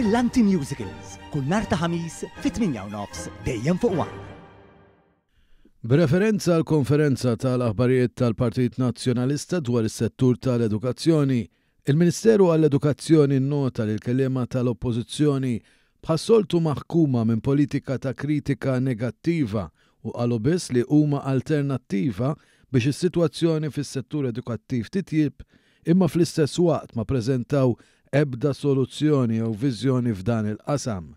Brillanti Musicals, kull nhar ta' Ħamis fit-8 u nofs dejjem fuq One. B'referenza għal konferenza tal-aħbarijiet tal-Partit Nazzjonalista dwar is-settur tal-edukazzjoni, il-Ministeru għall-Edukazzjoni nnota li l-kelliema tal-Oppożizzjoni bħas-soltu maħkuma minn politika ta' kritika negattiva u qalu biss li huma alternattiva biex is-sitwazzjoni fis-settur edukattiv titjib, imma fl-istess waqt ma preżentaw ebda soluzzjoni jew viżjoni f'dan il-qasam.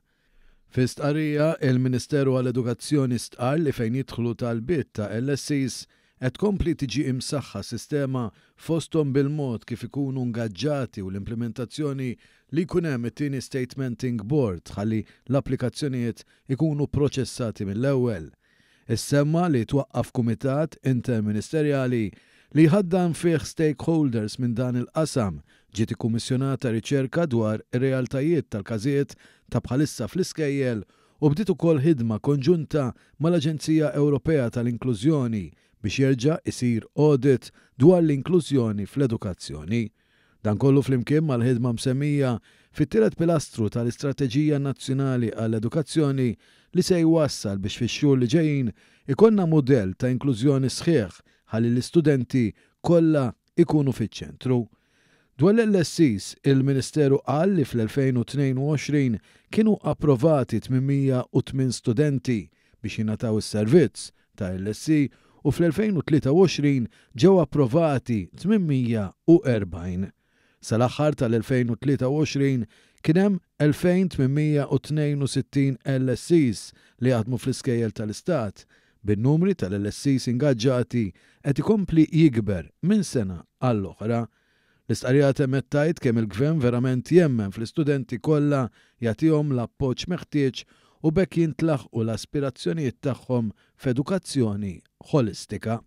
Fi stqarrija, il-Ministeru għall-Edukazzjoni stqar li fejn jidħlu talbiet ta' LSEs qed tkompli tiġi imsaħħa sistema, fosthom bil-mod kif ikunu ngaġġati u l-implementazzjoni li jkun hemm it-tieni statementing board ħalli l-applikazzjonijiet ikunu proċessati mill-ewwel. Issemma li twaqqaf kumitat interministerjali li jħaddan fih stakeholders minn dan il-qasam, ġiet ikkummissjonata riċerka dwar ir-realtajiet tal-każijiet ta' bħalissa fl-iskejjel u bdiet ukoll ħidma konġunta mal-Aġenzija Ewropea tal-Inklużjoni biex jerġa' isir audit dwar l-inklużjoni fl-edukazzjoni. Dan kollu flimkien mal-ħidma msemmija fit-tielet pilastru tal-Istrateġija Nazzjonali għall-Edukazzjoni li se jwassal biex fix-xhur li ġejjin ikollna mudell ta' inklużjoni sħiħ ħalli l-istudenti kollha ikunu fiċ-ċentru. Dwar l-LSEs, il-Ministeru qal li fl-2022 kienu approvati 808 studenti biex jingħataw is-servizz ta' LSE u fl-2023 ġew approvati 840. Sal-aħħar tal-2023 kien hemm 2862 LSEs li jaħdmu fl-iskejjel tal-Istat, bin-numri tal-LSEs ingaġġati qed ikompli jikber minn sena għall-oħra. L-istqarrija temmet tgħid kemm il-Gvern verament jemmen fl-istudenti kollha, jagħtihom l-appoġġ meħtieġ u b'hekk jintlaħqu l-aspirazzjonijiet tagħhom f'edukazzjoni ħolistika.